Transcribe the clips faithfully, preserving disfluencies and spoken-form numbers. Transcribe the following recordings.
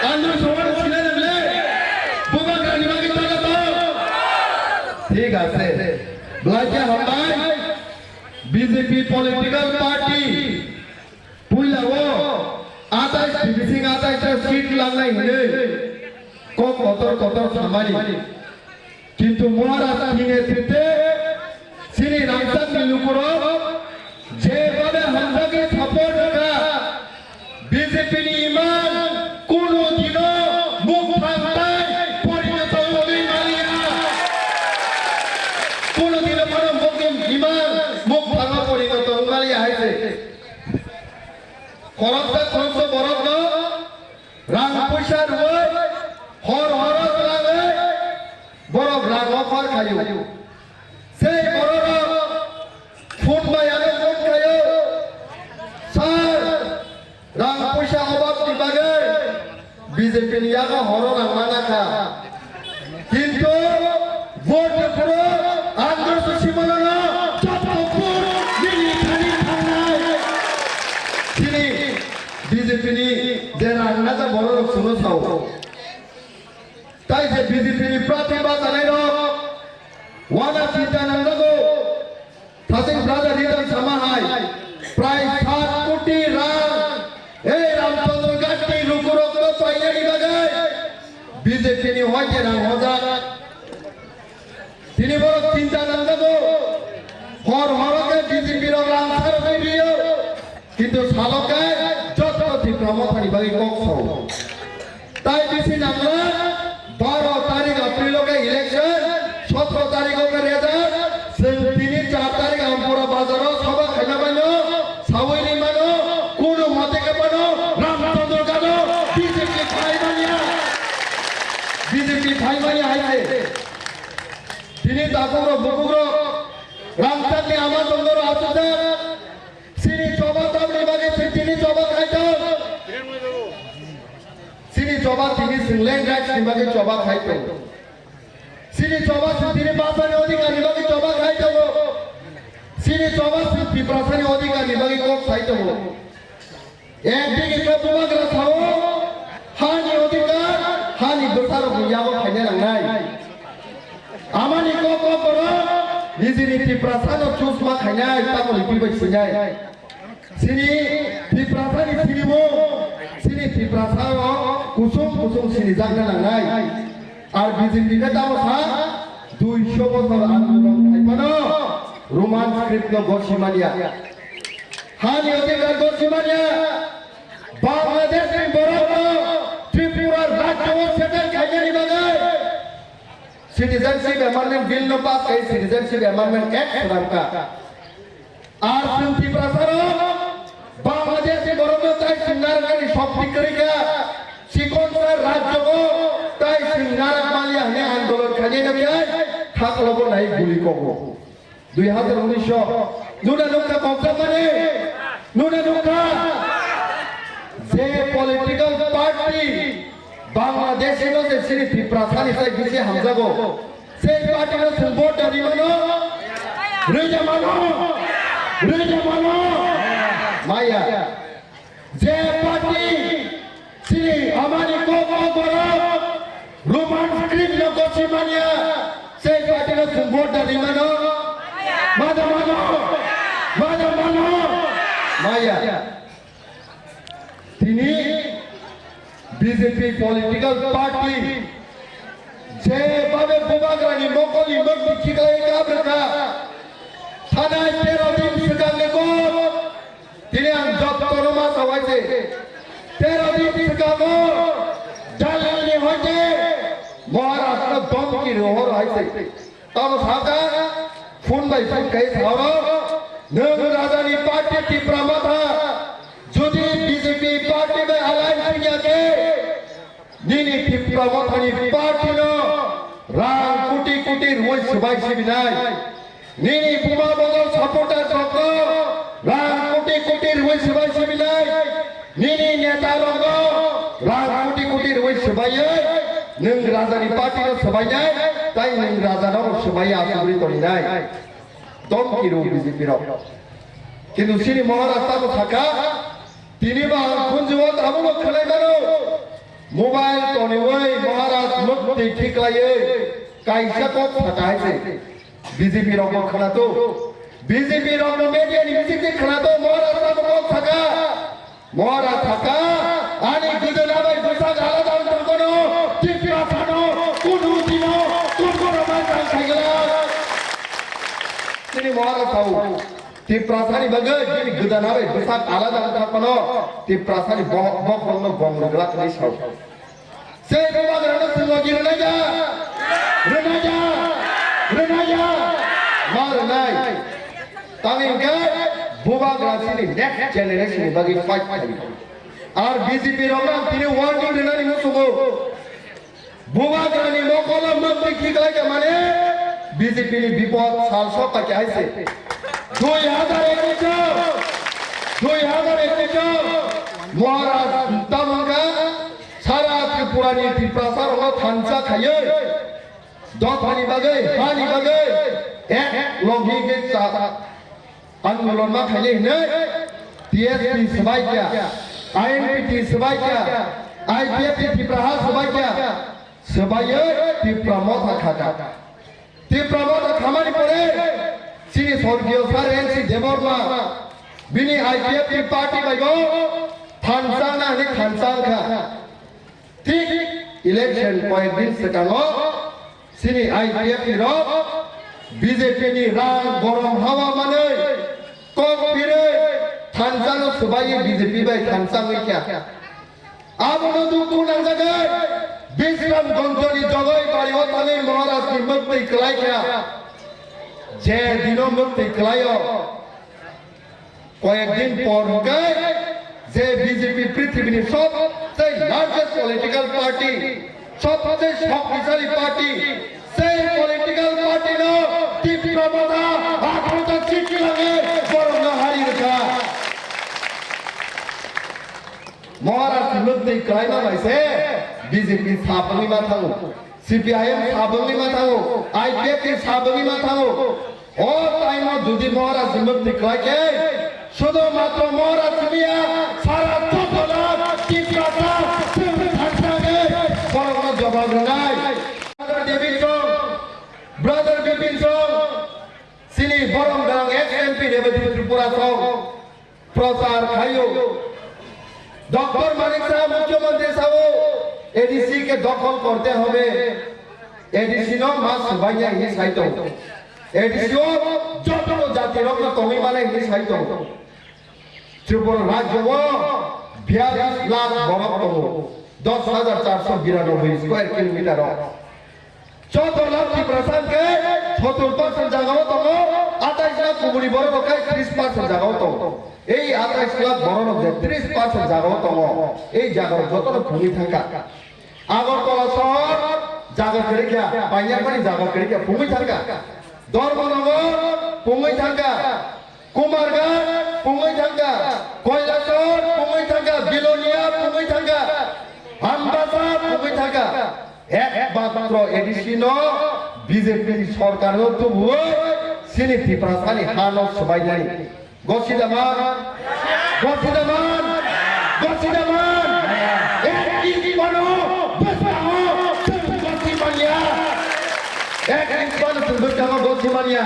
Andro Sawar sina nang le. Bubagrani bagwi tala to. Thik ase. Belai khe hambai. B J P political party puila o atais bising atais ta seat langnai hinwi kok kotor kotor samani. Kintu Maharaj thine thite chini rangchakni lukurok jebhabe hamjagwi support rwkha, B J P ni imang kuno dino mukthang tai porinoto wngwi maliya. Kuno dino phano mukni imang mukthang o porinoto wng maliya hai se. Khoroksa khoroksa borokno rang puisa rwui hor horo twlangwi borok rang offer khaio. Sei bororok phone bai ano phone khaio, "Sir, rang puisa obab ni bagwi B J P ni yago horo rang mana kha." Kintu vote ni phuru Andro Susi Monono Chotropur nini thani thangnai. Chini B J P ni je rang naja bororok suno sao. Tai je B J P ni prati bachanairok wana chinta nangjago. Thasing brother Ritan sama hai prai sat koti rang ei Ramchandra Ghat ni lukurokno painani bagwi B J P ni hoite rang hojak. Tini borok chinta nangjago. Hor horo khe B J P rok rang sarogwi rio. Kintu salo khe joto Tipra Mothani bagwi kok sao. Tai bisi nangla baro tarik April o khe election, sotro tarik o khe result, chwng tini char tarik Ampura bazar o sabha khaina mano, sawi ri mano, kuno mote khe mano, Ramchandra Ghat o B J P phai manya, B J P phai manya hai se. Tini takhuk rok, bukhuk rok, rangchak ni ama tongdor aswk jak. Chini choba tamni bagwi chwng tini choba khai tong. Chini choba tini chwng land rights ni bagwi choba khai tong. Chini choba chwng tini bhasani odhikar ni bagwi choba khai tongo. Chini choba chwng Tiprasani odhikar ni bagwi kok sai tongo. Ekdigi khe bubagra sao, hani odhikar, hani bwsarokni yago khaina nangnai. Amani kok kok borok nijini Tiprasano chusma khainai, tamoni twibai sinai. Chini Tiprasani sinimung, chini Tiprasao kusung kusung sinijakna nangnai. Ar B J P khe tamo sa, duiso bochor andolon khai phano Roman script no gosi manya. Hani odhikar gosi manya. Bangladesh ni borok no Tripura rajyo o settle khainani bagwi Citizenship Amendment Bill no pass khai Citizenship Amendment Act swnamkha. Ar chwng Tiprasa rok Bangladesh ni borok no tai chwng narwknani shokti kwrwi kha. Chikon sa rajyo o tai chwng narwk manya hwnwi andolon khainai no khe khaklo bo nai guli kogo. Dui hazar unis o nuna nukha kokjak mani, nuna nukha je political party Bangladesh no je chini Tiprasa ni sai bisi hamjago, sei party no chwng vote da rimano, rija mano, rija mano, maya. Je party chini amani kok kok borok Roman script no gosi manya, sei party no chwng vote da rimano, mada mano, mada mano, maya. Tini B J P political party je babe bubagrani mokol ni mokti khiklai kabrwkha, thanai tero din swkang ni kok. Tini ang jottono ma sao hai se. Tero din swkango dalal ni hoite Maharaj no domki rohor hai se. Tamo saka phone bai phone kai sao. Nwng raja ni party Tipra Motha jodi B J P party bai alliance wngya khe nini Tipra Mothani party no rang koti koti rwui swbai sibinai. Nini buma bodol supporter rokno rang koti koti rwui swbai sibinai. Nini neta rokno rang koti koti rwui swbaiwi nwng rajani party no swbainai, tai nwng rajano rw swbaiya asugri toninai. Domki rw B J P rok. Kintu chini Maharaj tamo sakha, tini ba ang khunju o tabukno khwlai mano. Mobile toniwi Maharaj mukti khiklaiwi kaisa kok sakha hai se. B J P rokbo khwnato. B J P rokbo media ni bisingtwi khwnato Maharaj abo kok sakha. Maharaj sakha, ani gwdana bai bwsak alada wng tongkhono, Tiprasano kunu dino kunu rwmai tang khaigwlak. Chini Maharaj sao. Tiprasani bagwi bini gwdana bai bwsak alada wngkha phano Tiprasani bo-, bokhorokno bong rwglak hwnwi sao. Se bubagrano swngno di rwnai da? Rwnai da? Rwnai da? Ma rwnai. Tamni hwnkhe bubagra chini next generation ni bagwi fight khlai. Ar B J P rokno ang tini warning rwnani muchungo. Bubagrani mokolo mukti khiklai kha mane B J P ni bipod sal sok kha hai se. Dui hazar ekwis o, dui hazar ekwis o Maharaj tamangkha sara Tripura ni Tiprasa rokno thansa khaiwi dophani bagwi, hani bagwi ek logi khe cha Andolon ma khainai hinwi T S P swbai kya, I N P T swbai kya, I P F T Tipra ha swbai kya, swbaiwi Tipra Motha khaka. Tipra Motha khamani pore chini sorgiyo Sir N C Debbarma bini I P F T party bai bo thansa na hinwi thansa wngkha. Thik election koyek din swkango chini I P F T rok B J P ni rang gorom hawa manwi kok phirwi thansa no swbaiwi B J P bai thansa wngwi kha. Abono dukhu nangjagwi Bisramganj ni jogoi bari o thangwi Maharaj ni mukti kwlai kha. Je dino mukti kwlaio, koyek din por hwnkhe je B J P prithibini sobse largest political party, sobse shoktisali party, sei political party no Tipra Motha atharo ta seat twlangwi borokno hari rwkha. Maharaj ni mukti kwlaima bai se B J P sabangwi ma thango, C P I M sabangwi ma thango, I P F T sabangwi ma thango. O time o jodi Maharaj ni mukti kwlai khe, sudhu matro Maharaj simiya, sara joto la Tiprasa chwng thansa khe borokno jobab rwnai. Brother David song, Brother Bipin song, chini borom gwnang ex M P Rebati Tripura song, prochar khaio. Doctor Manik Saha mukhyamantri sao, A D C ke dokhol korte hobe, A D C no ma swbaina hinwi sai tongo. A D C o joto jati rokno tongwi mane hinwi sai tongo. Tripura rajyo o biyalish lakh borok tongo, dos hajar charso biranoboi square kilometer o. Chaudo lakh Tiprasa hwnkhe sottor percent jaga o tongo, atais lakh kubuni borok hwnkhe tris percent jaga o tongo. Ei atais lakh borok rok je tris percent jaga o tongo, ei jaga rok joto no phungwi thangkha. Agartala sohor jaga kwrwi kha, Painyaphani jaga kwrwi kha, phungwi thangkha. Dharmanagar phungwi thangkha. Kumarghat pungwi thangkha, Kailasahar pungwi thangkha, Bilonia pungwi thangkha, Ambasa pungwi thangkha. Ekmatro A D C no B J P sorkar no tubuwi chini Tiprasani ha no swbainani. Gosi daman, gosi daman, gosi daman. Ek inch mano bwskango chwng gosi manya. Ek inch mano chwng bwskango gosi manya.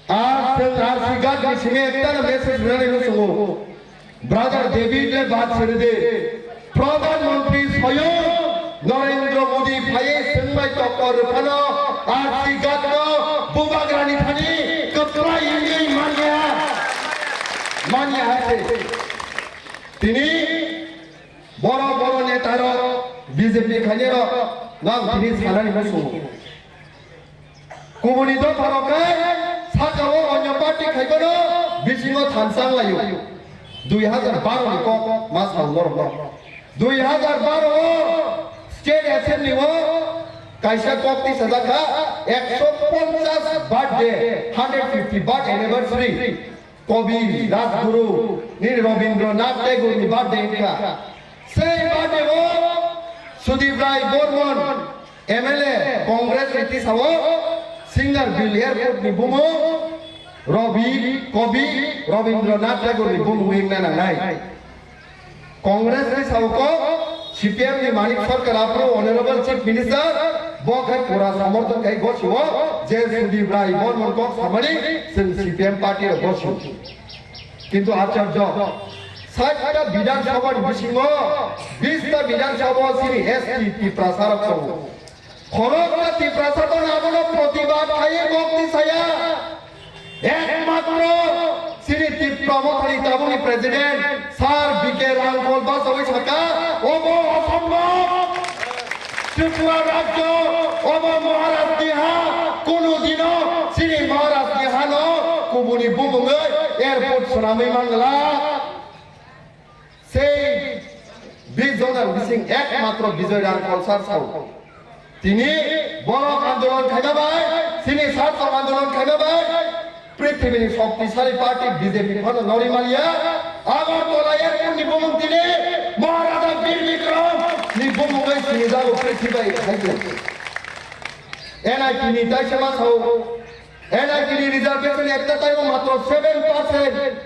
Ar chwng R C Ghat ni simi ekta no message rwnani muchungo. Brother David le baat siri de. Pradhan Mantri soyong Narendra Modi phaiwi chwng bai toktor rwphano R C Ghat no bubagrani thani kwplai wngwi manya. Manya hai se. Tini boro boro neta rok B J P khainai rok no ang tini sanani muchungo. Kubuni dopha rok khe saka o onyo party khai bono bisingo thansa wng laio. Dui hazar baro ni kok ma sao norok no. Dui hazar baro o State Assembly o kaisa kok tisajak kha, ekso ponchas birthday, hundred fifty birth anniversary. Kobi Rajguru ni Rabindranath Tagore ni birthday wngkha. Sei birthday o Sudip Rai Barman M L A Congress ni tisao Singarbil Airport ni bumung Rabi Kobi Rabindranath Tagore ni bumung wngna nangnai. Congress ni sao kok C P M ni Manik Sarkar aphuru Honorable Chief Minister bo khai pura samorthon khai gosio je Sudip Rai Bormon kok samani chwng C P M party rok gosio. Kintu acharjo, sait ta Bidhan Sabha ni bisingo bis ta Bidhan Sabha o chini S T Tiprasa rok tongo. Khoroksa Tiprasa bono abono protibad khai kok ni saya. Ekmatro chini Tipra Mothani tabukni President Sir B K Rangkhol bachawi saka, obo osombob. Tripura rajyo obo Maharaj ni ha, kunu dino chini Maharaj ni hano kubuni bumungwi airport swnamwi mangla. Sei bis jona bising ekmatro Bijoy Rangkhol sir sao. Tini borok andolon khaima bai, chini sarthok andolon khaima bai, prithibini shoktisali party B J P phano nori maliya. Agartala airport ni bumung tini Maharaja Bir Bikram ni bumung bai sini jago prithibai khaibo. N I T ni taisema sao, N I T ni reservation ekta taibo matro seven percent.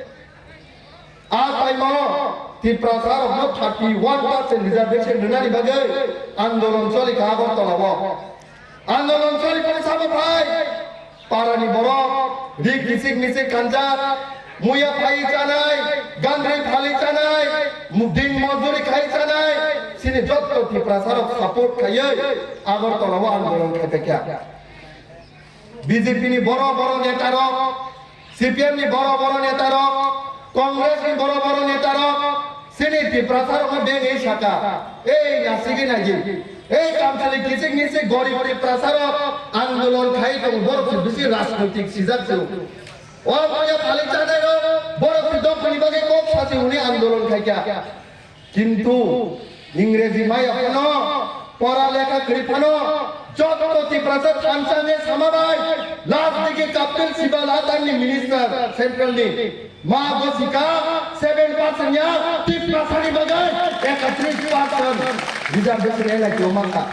A taimo Tiprasa rokno thirty one percent reservation rwnani bagwi andolon choli kha Agartala o. Andolon choli phai sabo phai parani borok ri kisik misik kanjak, muya phai chanai, gandri phali chanai, mu-, din mojuri khai chanai, chini jotto Tiprasa rok support khaiwi Agartala o andolon khai paikha. B J P ni boro boro neta rok, C P M ni boro boro neta rok, Congress ni boro boro neta rok, chini Tiprasa rok no beng ei saka, ei nasigi nagi, ei kamchali kisik misik gorib Tiprasa rok andolon khai tong borok se bisi rajnoitik sijak se. O moya thalik chanai rok borok se dophani bagwi kok sachi hwnwi andolon khai kha. Kintu Ingreji maya phano, pora lekha kwrwi phano, joto Tiprasa thansa ne sama bai, last digi Kapil Sibal atanni minister central ni, ma bosika seven percent ya Tiprasa ni bagwi ekatris percent reservation elai kyo mangka.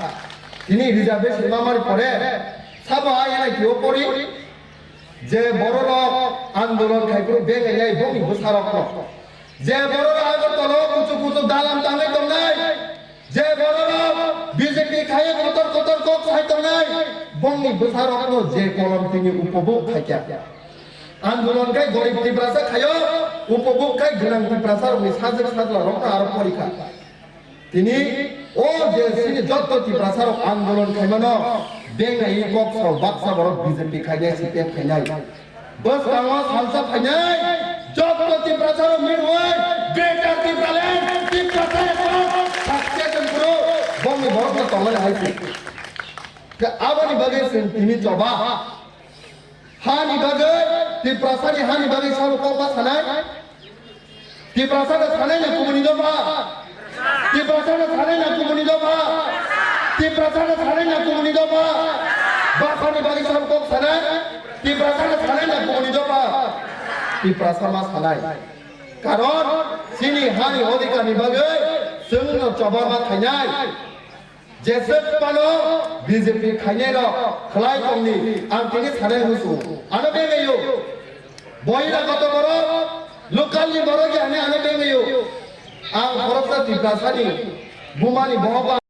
Tini reservation mamari pore, sabo ai elai kyo pori, je bororok andolon khai phuru beng elai bongni bwsarokno. Je borok Agartala o kuchuk kuchuk dalam tangwi tongnai, je borok B J P khai kotor kotor kok sai tongnai, bongni bwsarokno je kolom tini upobuk khaikha. Andolon khai gorib Tiprasa khaio, upobuk khai gwnang Tiprasa rokni sajwk sajla rokno aro porikha. Tini o je chini jotto Tiprasa rok andolon khaimano, bengai kok sao baksa borok B J P khainai, C P M khainai. Bwskango salsa phainai, joto Tiprasa rok mirwai, Greater Tipraland, Tiprasa rok success wngphuru, bongni borok no tonglai hai se. Khe aboni bagwi chwng tini choba. Hani bagwi, Tiprasa ni hani bagwi sabo kokma sanai. Tiprasa no sanai na kubuni dopha. Tiprasa no sanai na kubuni dopha. Tiprasa no sanai na kubuni dopha. Bapha ni bagwi sabo kok sanai. Tiprasa no sanai na kubuni dopha. Tiprasa ma sanai. Karon chini hani odhikar ni bagwi chwng no choba ma khainai. Jeswk phano B J P khainai rok khlai tongni ang tini sanai hwnwi sugo. Ano bengayo. Boina koto borok, local ni borok ya hwnwi ano bengayo. Ang khoroksa Tiprasani bumani bohok